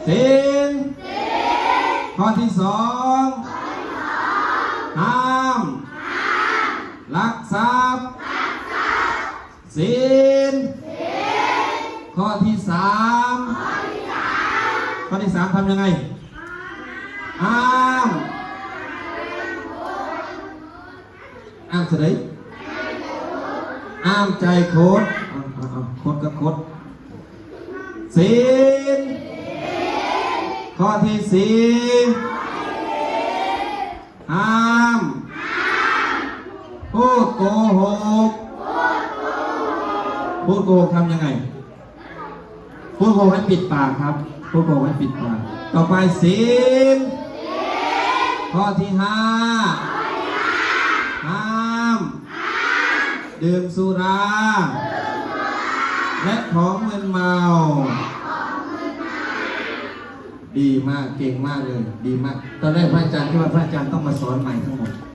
ศีล ข้อที่สอง ห้าม ลักทรัพย์ ศีล ข้อที่สาม ข้อที่สามทำยังไง? ຫ້າມ ຫ້າມຊະໃດ? ຫ້າມໃຈຄົດ ເອົາ ເອົາ ເອົາ ຄົດກັບຄົດ ສີນ ຂໍ້ທີສີ່ ຫ້າມ ພູດໂກຫົກ ພູດໂກຫົກທຳຍັງໄງ? ພູດໂກຫົກໃຫ້ປິດປາກຄັບ ພູດໂກຫົກໃຫ້ປິດປາກ. ຕໍ່ໄປ ສີນ ຂໍ້ທີຫ້າ ຫ້າມ ດື່ມສຸລາ ແລະ ຂອງມຶນເມົາ. ດີມາກ ເກັ່ງມາກເລີຍ ດີມາກ. ຕອນແລກພະອາຈານຄິດວ່າພະອາຈານຕ້ອງມາສອນໃໝ່ທັງໝົດ.